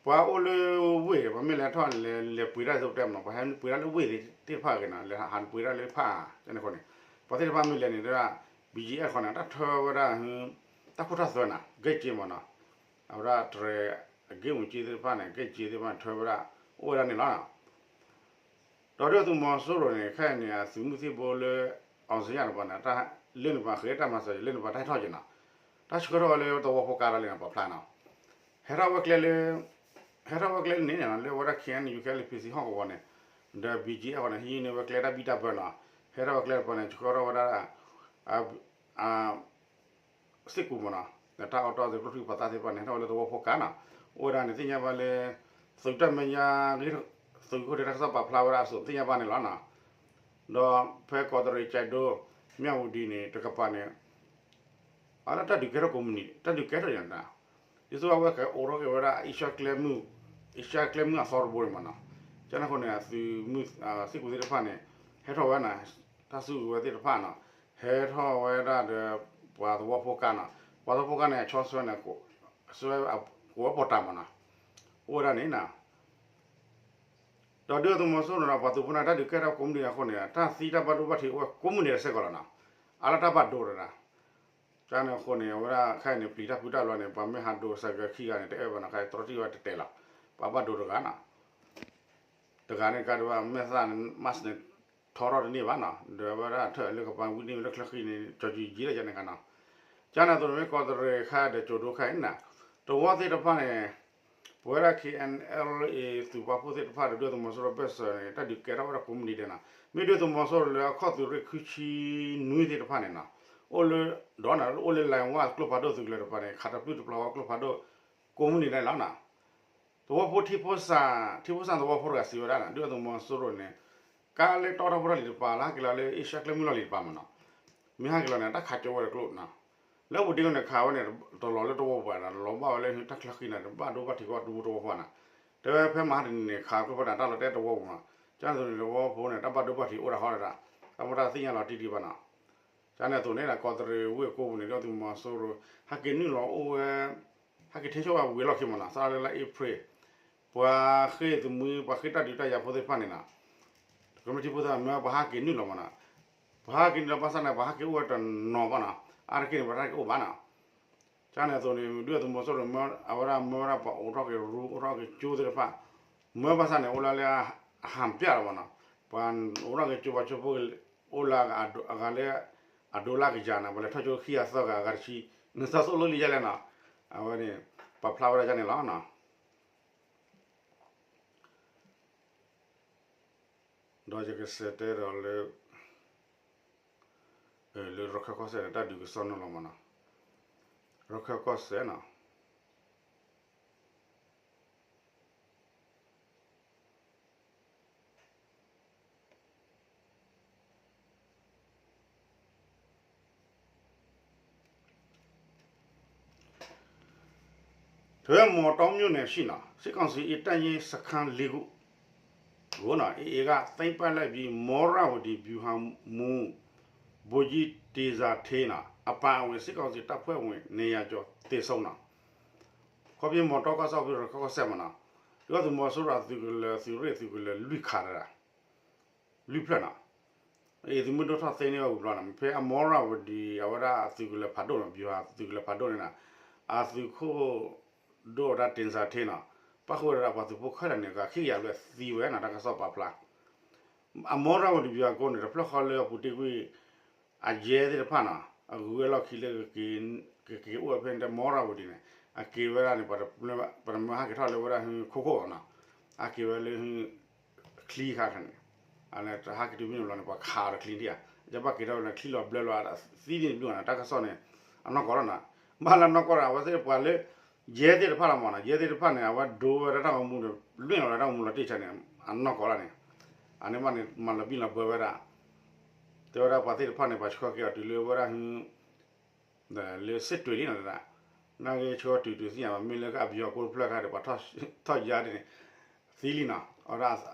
ပှၤအိၣ်လၢဝ့ၢ် ပှၤမ့ၢ်လဲၤထီၣ်လဲၤ လဲၤပှ့ၤတၢ်သ့ၣ်တဖၣ်မနီၤ ပှၤဟဲပှ့ၤတၢ်လၢဝ့ၢ်သ့ၣ်တဖၣ်ဂ့ၤနီၤ လဲၤဟးပှ့ၤတၢ်လၢဖၣ် ကန့ၣ်အဃိန့ၣ် ပှၤသ့ၣ်တဖၣ်မ့ၢ်လဲၤန့ၣ် တၢ် ဘီကၠံအဲၣ် ဃီန့ၣ် တၢ်ထၢဝဲဒၣ် တၢ်ခိတၢ်သွဲနၤ ဂဲၢ်က့မနီၤ, အဝဲဒၣ်တြဲၤ အဂ့ၢ်မုၢ်က့သ့ၣ်တဖၣ်န့ၣ် ဂဲၢ်က့သ့ၣ်တဖၣ်န့ၣ် ထၢဝဲဒၣ် အိၣ်ဝဲဒၣ်န့ၣ်လီၤ. ဒီးဒုၣ်ဒါသုးမီၤစိရိၤန့ၣ် ခဲအံၤန့ၣ် အသုးမုၢ်သံၣ်ဘိလၢ အီစ့ၣ်ယၣ်တပၤန့ၣ် တၢ်လၢနပၤဃ့တၢ်မၤစၢၤ လၢနပၤတၢ်ဟဲထီၣ်က့ၤနီၤ, တၢ်ဆှၢထီၣ်ဝဲလၢသဝီဖိကါဒီးလံနီၤ ပှၤဖျါနီၤ, ဟဲထီၣ်ဝဲကျဲလၢ ဟဲထီၣ်ဝဲကျဲလၢန့ၣ်န့ၣ် လၢဝဲဒၣ် ခ့ၣ်အဲၣ်ယူၣ် ခဲလၢာ် ပံၣ်စံၣ် ဟီၣ်ကဝီၤန့ၣ်, ဒီး ဘီကၠံအဲၣ် ဃီန့ၣ် ဟံးန့ၢ်ဝဲကျဲတၢ်ဘံၣ်တၢ်ဘၢနီၤ, ဟဲထီၣ်ဝဲကျဲတပၤန့ၣ် ဆှၢထီၣ်ဝဲဒၣ် စ့ၢ်ကီးမနီၤ, ဒီးတၢ်အိးထီၣ်သုးကျိချံပသၣ်သ့ၣ်တဖၣ်န့ၣ် ဟဲထီၣ်ဝဲလၢသဝီဖိကါနီၤ, အိၣ်ဝဲဒၣ်န့ၣ် သ့ၣ်ညါဘၣ်လၢ သုးတၢ်မဲာ်ညါ သုးခိၣ်ဒဲးတၢ်ကစီၣ်ပာ်ဖျါဝဲဒၣ်အစိၤ သ့ၣ်ညါဘၣ်န့ၣ်လီၤနီၤ. ဒီးဖဲကီးတရံး ကၠဲးဒိ မၠၣ်ဝတံၤန့ၣ် တကပၤန့ၣ် အလၢတၢ်ဒုးကဲထီၣ်ကိးမုၢ်နံၤ တၢ်ဒုးကဲထီၣ်ယၤန့ၣ်, ဒ်သိးအဝဲကအိးထီၣ်က့ၤဝဲဒၣ် အ့ရှါကျဲမုၢ် အ့ရှါကျဲမုၢ်အသီတဘိန့ၣ်မနီၤ, ကန့ၣ်အဃိန့ၣ် အသုးမုၢ် စ့ၢ်ကီးသ့ၣ်တဖၣ်န့ၣ် ဟဲထီၣ်ဝဲန့ၣ် တၢ်စုကဝဲၤသ့ၣ်တဖၣ်နီၤ, ဟဲထီၣ်ဝဲဒၣ်ဒီး ပှၤသဝီဖိကါနီၤ, ပှၤသဝီဖိကါန့ၣ် အဆီစွဲန့ၣ် စွဲ ကိးဝဲပီၤတၢ်မနီၤ, အိၣ်ဝဲဒၣ်န့ၣ်နီၤ ဒီးဒုၣ်ဒါသုးမီၤစိရိၤဒီးပှၤသုးဖိန့ၣ် တၢ်ဒုးကဲထီၣ်ကိးမုၢ်နံၤအဃိန့ၣ် တၢ်သံတၢ်ဘၣ်ဒိဘၣ်ထံးအိၣ်ဝဲကိးမုၢ်နံၤစ့ၢ်ကီးလီၤနီၤ, အါလၢတၢ်ဘၣ်ဒိတဒၣ်, ကန့ၣ်အဃိန့ၣ် အဝဲဒၣ်ခဲအံၤန့ၣ် ပျံၤတၢ်ဖုးတၢ်ဘျီန့ၣ် ပှၤမ့ၢ်ဟးဒိးစဲးကၢခံဂၤန့ၣ် တအဲၣ်ဘၣ်နီၤ, ခဲအံၤတြီထံၣ်ဝဲတတဲလီၤ, ပှၤဘၣ်ဒိတဂၤနီၤ, တဂၤန့ၣ်ကါဒံးဘၣ် မဲာ်သၣ်န့ၣ် mask န့ၣ် ထီထီၣ်တန့ၢ်ဘၣ်နီၤ, ဒီးအဝဲဒၣ်ထၢၣ်လၢကပၤဝံန့ၢ်ဝဲလၢချၢဃံန့ၣ် ကၠီၤကၠံယံၤလၢယၤန့ၣ်ခါနီၤ, ကန့ၣ်အသိးန့ၣ်မ့ၢ်ကီးတရံးခါဒီးကၠိၤဒိခါအံၤန့ၣ်နီၤ, တဝီသ့ၣ်တဖၣ်န့ၣ် ပဝဲဒၣ် ခ့ၣ်အဲၣ်အဲၣ်လ်အ့ သုးပာ်ဖှိၣ်သ့ၣ်တဖၣ်ဒီးဒုၣ်ဒါသုးမီၤစိရိၤဘၢၣ်စၢၤန့ၣ် တၢ်ဒုးကဲထီၣ်ဝဲဒၣ်ကိးမုၢ်နံၤဒဲးနီၤ, မ့ၢ်ဒုၣ်ဒါသုးမီၤစိရိၤလၢအခီၣ်သုးရ့ၣ်ခံဆံနွံသ့ၣ်တဖၣ်န့ၣ်နီၤ, အိၣ်လၢ ဒီးန့ၣ် အိၣ်လၢ လဲဝါ ကျိဖးဒိၣ်သုးကလၢၤတပၤန့ၣ် ခးတပျုၢ်တပျီၤဝဲကျိဖးဒိၣ် ကိးမုၢ်နံၤဒဲးလီၤနီၤ သဝီဖိထံဖိစၢ် ထံဖိစၢ်သဝီဖိတဂၤစံးဝဲဒၣ်န့ၣ် ဒုၣ်ဒါသုးမီၤစိရိၤန့ၣ် ကါလၢတီထီၣ်ဖိတၢ်လံၤတပၤ လၢဟဲက့ၤလီၤလၢအ့ရှါကျဲမုၢ်လီၢ်လံၤတပၤမနီၤ, မ့ၢ်ဟဲက့ၤလီၤန့ၣ် တၢ်ခးကၠိဝဲတကျိနီၤ, လၢပူၤဒ့န့ၣ်ခးဝဲန့ၣ် တလီၤလၢတဝီပှၤဒီး လီၤဘၣ်ဝဲလၢတၢ်ချၢဃံန့ၣ် တဘၣ်ဒိဘၣ်ထံးကီးတဝီတဝီပှၤနီၤ, တဲဝဲဖဲမဟါတနံၤန့ၣ် ခးကျိဖးဒိၣ်န့ၣ် တၢ်လီၤတဲာ်တဝီပူၤနီၤ, ကန့ၣ်အသိးန့ၣ် တဝီဖိန့ၣ် တၢ်ဘၣ်ဒိဘၣ်ထံးအိၣ်ဒၣ်ဃီဒၣ်, တၢ်ဖိတၢ်သ့ၣ်ညါလီၤတံၢ်ဒံးဘၣ်နီၤ, ကန့ၣ်အသိးန့ၣ် ကီးတရံးဝ့ၢ်ကိပူၤန့ၣ် ဒုၣ်ဒါသုးမီၤစိရိၤ ဟဲက့ၤနုာ်လီၤအိၣ်ဝဲ ဟဲက့ၤထံၣ်ဆိဝဲဝံၤအလီၢ်ခံမနီၤ, စးထီၣ်လၢလါအ့ဖြ့ၣ် ပှၤဃ့ၢ်သမူ ပှၤဃ့ၢ်တၢ်ဒုးတၢ်ယၤဖိသ့ၣ်တဖၣ်န့ၣ်နီၤ, ကမျၢၢ်ထံဖိသ့ၣ်မ့ၢ်ပှၤဟဲက့ၤနုာ်လီၤမနီၤ, ပှၤဟဲက့ၤနုာ်လီၤဘၣ်ဆၣ်န့ၣ် ပှၤဟဲက့ၤအိၣ်ဝဲတနီၤဘၣ်နီၤ, အါတက့ၢ်န့ၣ် ပှၤတဟဲက့ၤအိၣ်ဘၣ်နီၤ, ကန့ၣ်အသိးန့ၣ် ဒုၣ်ဒါသုးမီၤစိရိၤန့ၣ် အဝဲဒၣ်မၢဝဲဒၣ်ပှၤအိးထီၣ်က့ၤရူ အိးထီၣ်က့ၤကၠိသ့ၣ်တဖၣ်, မၢဘၣ်ဆၣ်န့ၣ် အိၣ်လၢလၢအဟးပျၢ်လီၤမနီၤ, ပှၤအိးထီၣ်က့ၤကၠိပှၤကၠိဖိ အိၣ်လၢအဂၤလၢ အဒိလၢကယၤန့ၣ် ပှၤလဲၤထီၣ်ကၠိခံဂၤသၢဂၤအဂၤတဆံ, နသးသိၣ်လိလံယဲလဲၣ်နီၤ, အဝဲန့ၣ် ပာ်ဖျါဝဲဒၣ်န့ၣ်လီၤနီၤ. ဒီးယကစံးတဲဒီးလၢ လၢရခၢၣ်ကီၢ်စဲၣ်န့ၣ် တၢ်ဒုးကစီၣ်န့ၣ်လီၤမနီၤ, ရခၢၣ်ကီၢ်စဲၣ်နီၤ ဖဲမောင်တောမြို့နယ်ရှိ စစ်ကောင်စီတပ်ရင်းစခန်းလေးခုကို AA က သိမ်းပိုက်လိုက်ပြီး မောရဝတီဗျူဟာမှူး ဗိုလ်ကြီး တေဇာဌေး အပါအဝင် စစ်ကောင်စီတပ်ဖွဲ့ဝင် နှစ်ရာကျော် သေဆုံး နီၤ. ခီဖျိ မောင်တောကီၢ်ဆၣ် ဖဲရခၢၣ်ကီၢ်စဲၣ်မနီၤ, ဒုၣ်ဒါသုးမီၤစိရိၤအသုးကလၢၤ သုးရ့ၣ်သုးကလၢၤလွံၢ်ခါတဒၣ် လွံၢ်ဖျၢၣ်နီၤ, အံၤသုးမုၢ်ဒိၣ်ထီၣ်သ့န့ၢ်ဝဲဝံၤဘျီနီၤ, ဖဲအမောရဝတီ အဝဲဒၣ်အသုးကလၢၤဖးဒိၣ်နီၤ, ဗျူဟာသုးကလၢၤဖးဒိၣ်န့ၣ်နီၤ, အသုးခိၣ်ဒိၣ်ဝဲဒၣ် တေဇာဌေး နီၤ, ပၣ်ဃုာ်ဝဲဒၣ်ပှၤသုးဖိခဲလၢာ်န့ၣ် ဂၤခံကယၤဘျဲၣ်သံဝဲနီၤ, တၢ်ကစီၣ်ပာ်ဖျါ အမောရဝတီ ဗျူဟာကုန်းန့ၣ် တဖျၢၣ်ဃီလၢအပူၤတ့ၢ်ကွံာ် အယဲၢ်သ့ၣ်တဖၣ်နီၤ, အဂုၤဝဲလီၢ်ခံလၢ ကက့ၤအိၣ်ဝဲဖဲန့ၣ် မောရဝတီ န့ၣ်, အက့ၤဝဲဒၣ်န့ၣ် ပှၤတမၢဟးက့ၤထီၣ်လၢဝဲဒၣ် ခိခိၣ်နီၤ, အက့ၤဝဲလၢ ချံခါန့ၣ်, အန့ၣ်တဟးက့ၤတုၤမ့ၢ်န့ၣ်ဘျီန့ၣ် ပှၤခးအီၤတချံထံၣ်ဧါ, ကဘၣ်က့ၤထီၣ်ဝဲန့ၣ် ချံလီၤဘျၢလီၤ သံန့ၣ်ဘျုးနီၤ, တၢ်ကစီၣ်န့ၣ် အနီၢ်ကီၢ်လီၤနီၤ, ဘၣ်လၢနီၢ်ကီၢ်ဒီး အဝဲသ့ၣ်ပှၤလၢ ယဲၢ်သ့ၣ်တဖၣ်လီၤမနီၤ, ယဲၢ်သ့ၣ်တဖၣ်န့ၣ် အဝဲဒိဝဲဒၣ်တၢ်ဂီၤမူဒီး လွင့်လီၤဝဲဒၣ်တၢ်ဂီၤမူလီၤတံၢ်ဆါန့ၣ် အနီၢ်ကီၢ်လီၤန့ၣ်, အန့ၣ်ဘၣ်န့ၣ် မၤလီၤဘံၣ်လီၤဘၢဝဲဒၣ် တဲဝဲဒၣ်ပှၤသ့ၣ်တဖၣ်န့ၣ် ပှၤဆှၢက့ၤအီၤတုၤလၢဝဲဒၣ် လၢစ့တွ့ၤလံနီၤ, နာ်က့ဆှၢအီၤတုၤတုၤသ့ၣ်ညါဘၣ် မ့ၢ်လၢက အဗျူဟာကုန်း တဖျၢၣ်ခါဒီး ပှၤထီၣ်ယါဒ်န့ၣ် သံလံနီၤ,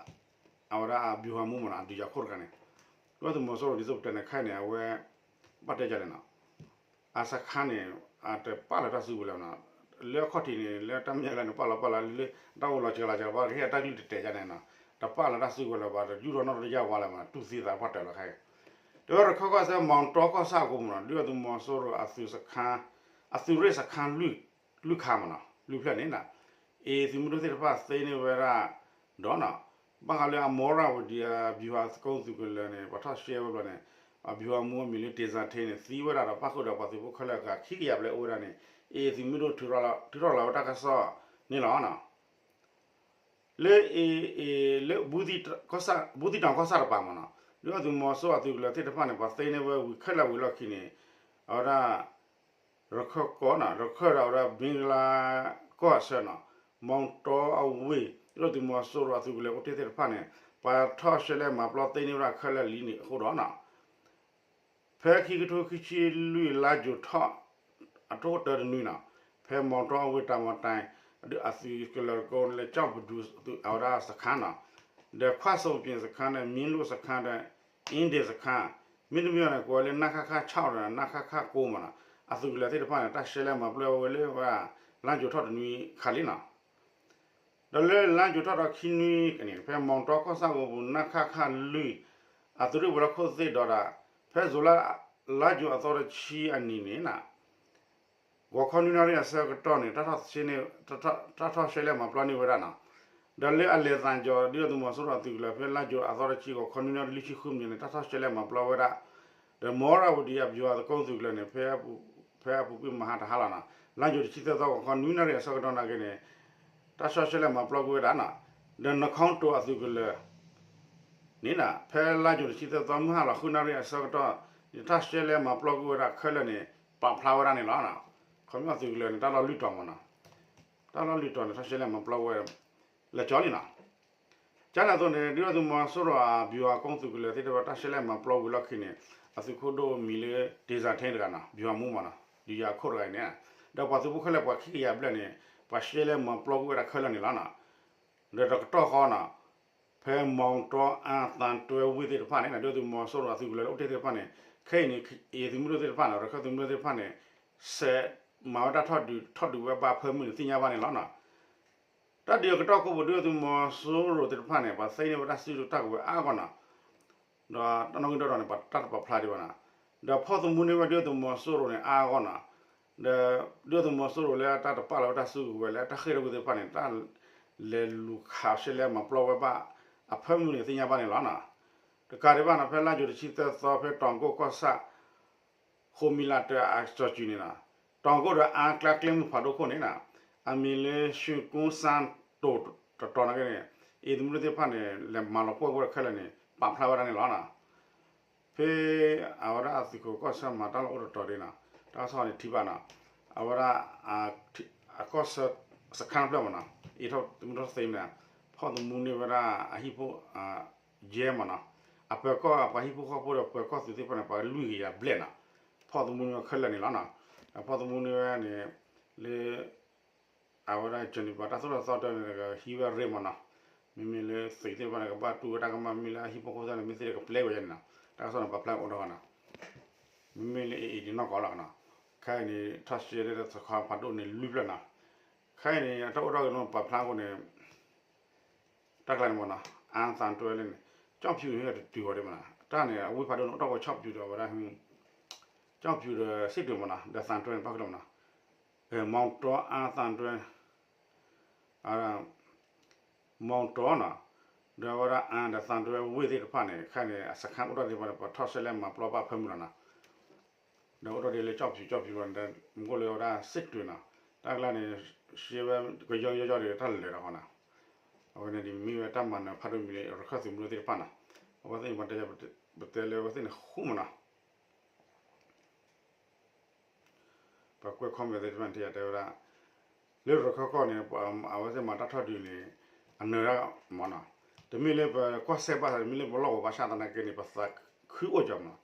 အဝဲဒၣ် အဗျူဟာမှူး မနီၤ, အဒုးယၤခိၣ်တဂၤန့ၣ်, ဒုၣ်ဒါသုးမီၤစိရိၤဒ်သိးပတဲန့ၣ်ခဲအံၤန့ၣ် အဝဲ ဘၣ်တဲဒ်လဲၣ်နီၤ အစခန်းန့ၣ် အတပာ်လၢတၢ်စုကဝဲၤလၢၤနီၤ, လၢအခီၣ်ထံးန့ၣ် လၢတၢ်မဲာ်ညါလၢန့ၣ် ပာ်လီၤပာ်လီၤလၢ တၢ်အိၣ်လီၤစှၤလီၤစှၤ ပှၤကဟ့ၣ်အတၢ်ကလုၢ်တတဲာ်ယါန့ၣ်နီၤ, တပာ်လၢတၢ်စုကဝဲၤလၢၤဘၣ် တယူၢ်ထီၣ်နီၣ်တယၢ်ဝါလၢၤမနီၤ, တူၢ်သံသးပှၢ်တၢၢ်လီၤခဲအံၤ, တဲဝဲရခၢၣ်ကီၢ်စဲၣ် မောင်တောကီၢ်ဆၣ်အပူၤမနီၤ, ဒုၣ်ဒါသုးမီၤစိရိၤအသုးစခန်း အသုးရ့ၣ်စခန်း လွံၢ်ခါမနီၤ, လွံၢ်ဖျၢၣ်န့ၣ်နီၤ, အံၤသုးမုၢ်ဒိၣ်သ့ၣ်တဖၣ်သ့န့ၢ်ဝဲဒၣ် ဒီးနီၤ, ဘၣ်ဃးလၢအမောရဝတီ အဗျူဟာကုန်း သုးကလၢၤန့ၣ် ပှၤထီၣ်ရှဲဝဲဘျီန့ၣ် အဗျူဟာမှူးအမံၤလၢ တေဇာဌေး န့ၣ် သံဝဲဒၣ်ဒီး ပၣ်ဃုာ်ဒီးပှၤသုးဖိခဲလၢာ်အဂၤခံကယၤဘျဲၣ်အိၣ်ဝဲဒၣ်န့ၣ်, အံၤသုးမုၢ်ဒိၣ် ထုးထီၣ်လီၤဝဲတၢ်ကစီၣ်န့ၣ်လီၤနီၤ. လၢအံၤ လၢ ဘူးသီးတောင်ကီၢ်ဆၣ်တပၤမနီၤ, ဒုၣ်ဒါသုးမီၤစိရိၤအသုးကလၢၤသ့ၣ်တဖၣ်န့ၣ် ပှၤသ့န့ၢ်ဝဲဝံၤခဲလၢာ်ဝံၤလီၢ်ခံန့ၣ်, အဝဲဒၣ် ရခၢၣ်ကီၢ်နီၤ, ရခၢၣ်ဒီးအဝဲဒၣ် ဘင်္ဂလားကီၢ်အဆၢနီၤ, မောင်တောအဝ့ၢ် ဒုၣ်ဒါသုးမီၤစိရိၤအသုးကလၢၤအိၣ်တ့ၢ်သ့ၣ်တဖၣ်န့ၣ် ပှၤထီၣ်ရှဲလဲၣ်မၤပျီသ့န့ၢ်ဝဲဒၣ်ခဲလၢာ်လံန့ၣ်အဃိဒီးနီၤ ဖဲခံကထိခံဆံလွံၢ် လါယူၤထီၣ် အထိၣ်တၢတနွံနီၤ, ဖဲ မောင်တောအဝ့ၢ် တောင်ပိုင်း အသုးကလၢၤကိးလၢ ကျောက်ပဒူ အဝဲဒၣ်စခန်းနီၤ, ဒီးခွစပူၤပြင်စခန်းဒီး မင်းလုပ်စခန်းဒီး အင်းဒင်စခန်း, မ့တမ့ၢ်န့ၣ် ကိးဝဲလၢ နခခ ခြောက်ဒီး နခခ ကိုး မနီၤ, အသုးကလၢၤသ့ၣ်တဖၣ်န့ၣ် တၢ်ရှဲလဲၣ်မၤပျီဝဲလၢ လါယူၤထီၣ်တနွံခါလံနီၤ. ဒီးလၢလါယူၤထီၣ်ဒီးခံနွံန့ၣ် ဖဲ မောင်တော ကီၢ်ဆၣ်ဝ့ၢ်ပူၤ နခခ လွံၢ် အသုးရ့ၣ်ဝဲၤလီၢ်ခိၣ်သ့ၣ်ဒီးဒၣ် ဖဲ ဇူလိုင် လါယူၤအသီတဆံအနံၤန့ၣ်နီၤ ဂီၤခီနွံနၣ်ရံၣ်အဆၢကတီၢ်န့ၣ် တၢ်ထီၣ်ရှဲလဲၣ်မၤပျီန့ၢ်ဝဲဒၣ်နီၤ. ဒီးလၢအလဲၤသးကီၤ ဒုၣ်ဒါသုးမီၤစိရိၤအသုးကလၢၤ ဖဲလါယူၤအသီတဆံ ဂီၤခီနွံနၣ်ရံၣ်လွံၢ်ဆံဃုမံးနံးန့ၣ် တၢ်ထီၣ်ရှဲလဲၣ်မၤပျီဝဲဒၣ် ဒီး မောရဝတီ အဗျူဟာကုန်း သုးကလၢၤန့ၣ် ဖဲအပူၤကွံာ်မဟါတဟါလီၤနီၤ လါယူၤတဆံသၢသီ ဂီၤခီနွံနၣ်ရံၣ်အဆၢကတီၢ်နာ်က့န့ၣ် တၢ်ဆီၣ်ရှဲလဲၣ်မၤပျီကွံာ်ဝဲဒၣ်နီၤ. ဒီး နခီတိၤ အသုးကလၢၤန့ၣ် ဖဲလါယူၤတဆံသၢသီ မုၢ်ဟါလီၤဃုနၣ်ရံၣ်အဆၢကတီၢ်န့ၣ် တၢ်ရှဲလဲၣ်မၤပျီကွံာ်ဝဲဒၣ်ခဲလၢာ်န့ၣ် ပာ်ဖျါဝဲဒၣ်န့ၣ်လီၤ. ခီဖျိသုးကလၢၤန့ၣ် တၢ်လီၢ်လုၢ်တီၤမနီၤ တၢ်လီၢ်လုၢ်တီၤန့ၣ် တၢ်ရှဲလဲၣ်မၤပျီဝဲ လၢာ်ကၠီလံနီၤ. ကန့ၣ်အသိးန့ၣ် ဒုၣ်ဒါသုးမီၤစိရိၤအဗျူဟာကုန်း သုးကလၢၤသ့ၣ်တဖၣ် တၢ်ရှဲလဲၣ်မၤပျီဝံၤလီၢ်ခံန့ၣ် အသုးခိၣ်ဒိၣ်မံၤလၢ တေဇာဌေး တဂၤနီၤ ဗျူဟာမှူး မနီၤ ဒုးယၤခိၣ်တဂၤအံၤန့ၣ် ဒီးပှၤသုးဖိခဲလၢာ်ပှၤခံကယၤဘျဲၣ်န့ၣ် ပှၤရှဲလဲၣ်မၤပျီကွံာ်ဝဲဒၣ်ခဲလၢာ်န့ၣ်လီၤနီၤ. ဒီးတကတီၢ်ဃီနီၤ ဖဲ မောင်တော အါသံတွဲဝ့ၢ် သ့ၣ်တဖၣ်န့ၣ် ဒုၣ်ဒါသုးမီၤစိရိၤအသုးကလၢၤအိၣ်တ့ၢ်သ့ၣ်တဖၣ်န့ၣ် ခဲအံၤန့ၣ် အသုးမုၢ်ဒိၣ်သ့ၣ်တဖၣ်န့ၣ် ရခၢၣ်သုးမုၢ်ဒိၣ်သ့ၣ်တဖၣ်န့ၣ် စဲးမၤဝဲတၢ်ထီၣ်ဒုး ထီၣ်ဒုးဝဲဘၣ်ဖၢမုၢ်န့ၣ် သ့ၣ်ညါဘၣ်န့ၣ်လီၤနီၤ. တၢ်ဒုးအကတီၢ်ခိၣ်ပူၤ ဒုၣ်ဒါသုးမီၤစိရိၤသ့ၣ်တဖၣ်န့ၣ် ပှၤသ့န့ၢ်ဝဲတၢ်စုတၢ်ကဝဲၤအါဂီၢ်နီၤ. ဒီးတၢ်နီၣ်ဂံၢ်ဒီးန့ၣ် ပှၤတၢ်တပာ်ဖျါဒံးဘၣ်နီၤ. ဒီးဖီၣ်သမူန့ၢ်ဝဲဒုၣ်ဒါသုးမီၤစိရိၤန့ၣ် အါဂီၢ်နီၤ. ဒီးဒုၣ်ဒါသုးမီၤစိရိၤလၢတၢ်တပာ်လီၤဝဲတၢ်စုကဝဲၤလၢတၢ်ဃ့ၢ်ထီၣ်ဝံၤသ့ၣ်တဖၣ်န့ၣ် တၢ်လဲၤလူၤခးရှဲလဲၣ်မၤပျီဝဲဘၣ် အဖၢမုၢ်န့ၣ် သ့ၣ်ညါဘၣ်န့ၣ်လီၤနီၤ. တကးဒံးဘၣ်နီၤ ဖဲလါယူၤတဆံသၢသီ ဖဲတီၤကိၣ်ကီၢ်ဆၣ် ဃိးမံၤလးတၢအစီၤစုၤန့ၣ်နီၤ တီၤကိၣ်ဒီးအါကျါကျဲမုၢ်ဖးဒိၣ်ခိၣ်န့ၣ်နီၤ အမံၤလၢ ရွှေကုန်းစန်းတိၤ တတီၤနာ်က့န့ၣ် အသုးမုၢ်ဒိၣ်သ့ၣ်တဖၣ်န့ၣ် လဲၤမၤလီၤပှီၢ်ကွံာ်ခဲလၢာ်န့ၣ် ပာ်ဖျါဝဲဒၣ်န့ၣ်လီၤနီၤ. ဖဲအဝဲဒၣ်အသုးခိၣ်ကီၢ်ဆၢမၤတၢ်လီၢ်အိၣ်တတီၤဒ်နီၤ တၢ်ကစီၣ်န့ၣ်ထံၣ်ဘၣ်နီၤ အဝဲဒၣ် အကီၢ်ဆၢ စခန်းတဖျၢၣ်မနီၤ အံၤထီၣ်သမူထီၣ်သ့န့ၣ် ဖီၣ်သမူန့ၢ်ဝဲဒၣ်အဟံၣ်ဖိ ယဲၢ်မနီၤ အပၢၤကီၢ်ပှၤဟံၣ်ဖိဃီဖိဒီးပၢၤကီၢ်သုးသ့ၣ်တဖၣ်န့ၣ် ပှၤလွံၢ်ကယၤဘျဲၣ်နီၤ ဖီၣ်သမူန့ၢ်ဝဲခဲလၢာ်န့ၣ်လီၤနီၤ ဖီၣ်သမူန့ၢ်ဝဲန့ၣ် လၢ အဝဲဒၣ် Geneva တၢ်သိၣ်တၢ်သီတၢ်န့ၣ် ကဟံးဝဲရ့မးနီၤ, မ့မ့ၢ်လၢသုးသ့ၣ်တဖၣ်န့ၣ် ကဘၣ်တူၢ်ဝဲတၢ်ကမၣ် မ့ၢ်လၢအဟံၣ်ဖိဃီဖိသ့ၣ်န့ၣ် မ့ၢ်သ့ၣ်ကပျဲဝဲန့ၣ်နီၤ, တၢ်ကစီၣ်န့ၣ် ပာ်ဖျါအိၣ်ထီၣ်နီၤ, မ့မ့ၢ်လၢအအံၤန့ၣ်နီၢ်ကီၢ်လီၤနီၤ, ခဲအံၤန့ၣ် ထီၣ်ရှဲလၢတၢ်စခါဖးဒိၣ်န့ၣ်လွံၢ်ဖျၢၣ်နီၤ, ခဲအံၤန့ၣ် အတၢ်အိၣ်ထီၣ်ဂ့ၤန့ၣ် ပာ်ဖျါအဃိန့ၣ် တၢ်ကျါန့ၣ်မ့ၢ်နီၤ, အါသးတွဲလၢန့ၣ် ကၠီၣ်ဖၠူၣ်န့ၣ်တတုၤဃီၤဒံးမ့ၢ်နီၤ, တၢ်န့ၣ် အဝ့ၢ်ဖးဒိၣ်န့ၣ် အိၣ်ထီၣ်ဝဲကၠီၣ်ဖၠူၣ်ဒီးဝဲဒၣ် ကၠီၣ်ဖၠူၣ်ဒီးစ့ၣ်တွဲမ့ၢ်နီၤ, ဒီးသးတွဲန့ၣ် ပၣ်ဃုာ်လီၤမ့ၢ်နီၤ, မီတီ အါသးတွဲ မီတီနီၤ, ဒီးအဝဲဒၣ်အါဒီးသးတွဲဝ့ၢ်သ့ၣ်တဖၣ်န့ၣ် ခဲအံၤန့ၣ် အစခါအိၣ်ထီၣ်သ့ၣ်တဖၣ်န့ၣ် ပထီၣ်ရှဲလဲၣ်မၤပျီဘၣ်ဖၢမုၢ်လီၤနီၤ, ဒီးအိၣ်ထီၣ်ဒ်လၢကၠီၣ်ဖၠူၣ်ကၠီၣ်ဖၠူၣ်လီၤန့ၣ် မ့ၢ်အိၣ်လၢဝဲဒၣ်စ့ၣ်တွဲနီၤ, တၢ်ကျါန့ၣ် ရှဲဝဲကယီကယီကယီဒီးတၢ်လၢာ်လီၤဃီနီၤ, အဝဲန့ၣ်ဒ်မ့ၢ်ဝဲတၢ်မၤနၢၤဖးဒိၣ်မံၤလၢ ရခၢၣ်သုးမုၢ်ဒိၣ်သ့ၣ်တဖၣ်နီၤ, အဝဲသ့ၣ်န့ၣ် ပတဲလၢအဝဲသ့ၣ်န့ၣ်ဃူမ့ၢ်နီၤ ပှၤကွဲး comment သ့ၣ်တဖၣ်န့ၣ် တဲဝဲဒၣ် လၢရခၢၣ်ကီၢ်န့ၣ် အဝဲသ့ၣ်မၤတၢ်ထီၣ်ဒုးန့ၣ် အနၢၤဒၣ်မ့ၢ်နီၤ, တမ့ၢ်လၢပကီၢ်စဲၣ်ဘၣ် တမ့ၢ်လၢပလီၢ်ကဝီၤဘၣ်ဆၣ်သနာ်က့န့ၣ် ပသးခုအိၣ်ကီးမ့ၢ်နီ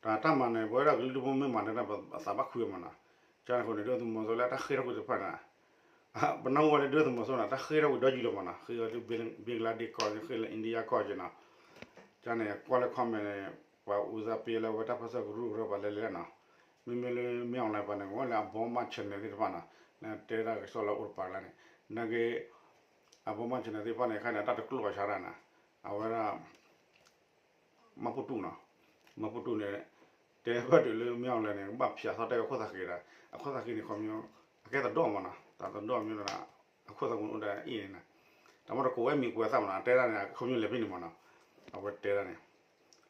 ၤ, တၢ်မၤနၢၤ ပဝဲဒၣ်ကလုာ်ဒူၣ်ဖိမ့ၢ်မၤနၢၤတၢ် ပသးဘၣ်ခုဝဲမ့ၢ်နီၤ, ကန့ၣ်အဃိန့ၣ် ဒုၣ်ဒါသုးမီၤစိရိၤလၢတၢ်ဃ့ထီၣ်ကွံာ်တဖၣ်န့ၣ် ပနၢ်ဟူဝဲလၢဒုၣ်ဒါသုးမီၤစိရိၤန့ၣ် တၢ်ဃ့ထီၣ်ကွံာ်ဒီယုၢ်လီၤမ့ၢ်နီၤ, ဃ့ဝဲလၢ ဘ့ကလါဒ့ၣ်ကီၢ် ဃ့လၢအ့ဒံယါကီၢ်က့နီၤ, ကန့ၣ်ကွၢ်လၢ comment န့ၣ် ပှၤအူသးပ့လၢဝဲတၢ်ပၢဆှၢကရူၢ်ကရၢပှၤလဲၤလဲၤနီၤ, မ့မ့ၢ်လၢမ့ၢ် online ပှၤန့ၣ် ကဝဲလၢအဘီမး channel သ့ၣ်တဖၣ်နီၤ, လၢတဲဒၣ်ကစီၣ်လၢအိၣ်တပၤကျါန့ၣ်, နာ်က့ အဘီမး channel သ့ၣ်တဖၣ်န့ၣ် ခဲအံၤန့ၣ် တၢ်တကျိၣ်အီၤဆါတၢ်နီၤ, အဝဲဒၣ် မၢ်ပူၤတူၣ်နီၤ, မၢ်ပူၤတူၣ်န့ၣ် တဲဘၣ်တုၤလၢမ့ၢ် online န့ၣ် ကဘၣ်ဖၠးသီၣ်တဲအခိၣ်သးဃ့ဒီး အခိၣ်သးဃ့န့ၣ် ခီပညီ အကဲသဒိၣ်မ့ၢ်နီၤ, တၢ်သဒိၣ်မ့ၢ်ဒီး အခိၣ်သးဃ့န့ၣ်အိၣ်ဒီးအ့ၣ်န့ၣ်နီၤ, တၢ်မ့ၢ်တကိးဝဲမံၤကိးဝဲသၣ်မ့ၢ်နီၤ, အတဲဒၣ်န့ၣ် ခီပညီလဲၤဖဲန့ၣ်မ့ၢ်နီၤ, အဝဲတဲဒၣ်န့ၣ်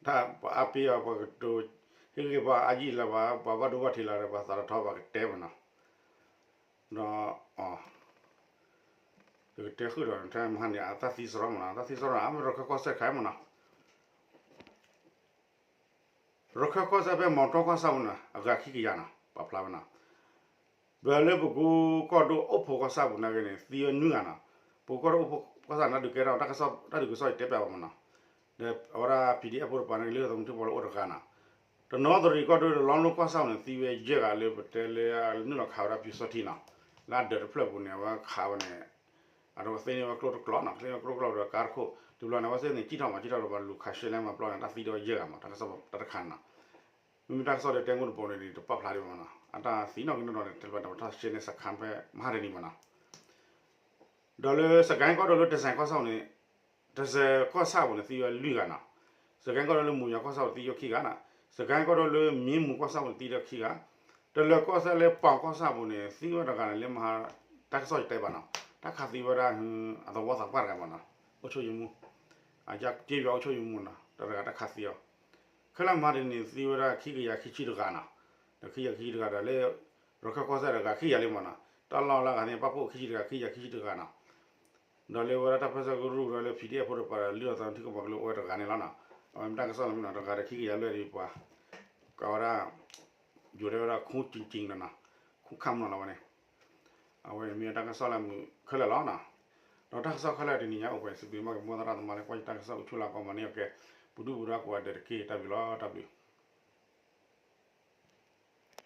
တၢ်ပှၤအါပ့ၤအီၤ ပှၤကတိၤ ဟ့ၣ်ဂံၢ်ဟ့ၣ်ဘါအါယံာ်လၢၤဘၣ် ပှၤဘၣ်ဒိဘၣ်ထံးလၢၤဒီး ပှၤသးတထီဘၣ်ကတဲမ့ၢ်နီၤ, ဒီး ယကတဲဃုာ်ဒီး ထဲမဟါန့ၣ် အတၢ်သံစရီမ့ၢ်နီၤ, တၢ်သံစရီန့ၣ် အမ့ၢ်ရခၢၣ်ကီၢ်စဲၣ်တခါအံၤမ့ၢ်နီၤ, ရခၢၣ်ကီၢ်စဲၣ်ဖဲ မီတီကီၢ်ဆၣ်ပူၤန့ၣ် အဂၤခံကယၤနီၤ ပာ်ဖျါဝဲနီၤ, ပလၢပကိကီၢ်ဒိၣ်အိၣ်ဖှိၣ်ကီၢ်ဆၣ်ပူၤနာ်က့န့ၣ် သံဝဲနွံဂၤနီၤ, ပကိကီၢ်ဒိၣ်အိၣ်ဖှိၣ်ကီၢ်ဆၣ်န့ၣ် တၢ်ဒုးကဲထီၣ် တၢ်ကစီၣ်အံၤတဲပျးဘၣ်မ့ၢ်နီၤ, ဒီးအဝဲဒၣ် PDF ဖိတပၤန့ၣ် လၢသးမုၢ်ထံကီၢ်လၢအိၣ်တဂၤနီၤ, တနီသရံၣ်ကီၢ်ဒိၣ်လီလိကီၢ်ဆၣ်ပူၤန့ၣ် သံဝဲယဲၢ်ဂၤလၢပတဲလၢနုာ်လီၤခးဝဲဒၣ်ပျူစောထီးနီၤ, လၢအဒၢးတဖျၢၣ်ပူၤန့ၣ် အဝဲခးဝဲန့ၣ် အဝဲသ့န့ၢ်ဝဲကျိတကျိးနီၤ, သ့န့ၢ်ဝဲကျိတကျိးဒီးကါတခိၣ်, တုၤဘျီန့ၣ် အဝဲသ့ၣ်န့ၣ် ကံၣ်ထီၣ်မး ကံၣ်ထီၣ်ဒီးပှၤလူၤခးရှဲလဲၣ်မၤပျီန့ၣ် တၢ်သံဒီးယဲၢ်ဂၤမး တၢ်ကစီၣ်တၢ်တခါန့ၣ်နီၤ, မ့မ့ၢ်တၢ်ကစီၣ်လၢတဲမိၢ်တပိၤန့ၣ် တပာ်ဖျါဒံးဘၣ်မးနီၤ, အတၢ်သံနီၣ်က့ၤနီၣ်ဒီး တဲလၢပှၤတၢ်ရှဲန့ၣ်စခါဖဲမဟါတနံၤမးနီၤ, ဒီးလၢစကဲကီၢ်ဒိၣ်လၢတစဲးကီၢ်ဆၣ်ပူၤန့ၣ် တစဲးကီၢ်ဆၣ်ပူၤန့ၣ် သံဝဲလွံၢ်ဂၤနီၤ, စကဲကီၢ်ဒိၣ်လၢမူယီၤကီၢ်ဆၣ်ပူၤသံဝဲခံဂၤနီၤ, စကဲကီၢ်ဒိၣ်လၢမံမူၤကီၢ်ဆၣ်ပူၤန့ၣ်သံဝဲခံဂၤ, တလၢၤကီၢ်ဆၣ်လၢပီၤကီၢ်ဆၣ်ပူၤန့ၣ် သံဝဲတဂၤန့ၣ် လၢမဟါ တၢ်ကစီၣ်ယတဲဘၣ်နီၤ, တၢ်ခးသံဝဲဒၣ် အသဝီသးပှၢ်တဂၤမးနီၤ, အိၣ်ဆိယမူ အယၢ်က့ယွၤအိၣ်ဆိယမူနီၤ တဂၤတၢ်ခးသံအီၤ, ခဲလၢာ်မဟါတနံၤန့ၣ် သံဝဲဒၣ်ခံကယၤခံဆံတဂၤနီၤ, ဒီးခံကယၤခံဆံတဂၤဒီးလၢ ရခၢၣ်ကီၢ်စဲၣ်တဂၤခံကယၤလံမးနီၤ, တၢ်လီၢ်လၢအဂၤန့ၣ် ပာ်ဖှိၣ်ခံဆံတဂၤ ခံကယၤခံဆံတဂၤနီၤ, ဒီးလၢဝဲဒၣ်တၢ်ပၢဆှၢကရူၢ်ဒီးလၢ PDF ဖိတပၤဒီး လုၢ်အီၣ်သးထံကပၤကလၢအိၣ်ဝဲတဂၤန့ၣ်လီၤနီၤ, အဝဲမ့ၢ်တၢ်ကစီၣ်လၢမ့ၢ်နီၤ တဂၤဒီးခံကယၤလၢဒ်ပှၤ ကဝဲဒၣ် ယိၤတဲဝဲဒၣ် ခူကၠံကၠံလီၤနီၤ, ခူခၣ်မနီၤလီၤဝဲန့ၣ်, အဝဲန့ၣ်မ့ၢ်တၢ်ကစီၣ်လၢမုာ်ခဲလၢာ်လီၤနီၤ, ဒီးတၢ်ကစီၣ်ခဲလၢာ်တနံၤညါအိၣ်ပှဲၤစံးဘျုးဘၣ်က့ၤမိၢ်သရၣ်သမါလၢကွၢ်ယတၢ်ကစီၣ်အိၣ်ဆူၣ်လၢကီၢ်မၤန့ၢ်အကဲ, ပဒူၣ်ပဒါကိးဂၤဒဲးတက့ၢ် တၢ်ဘျုးလီၤ တၢ်ဘျုး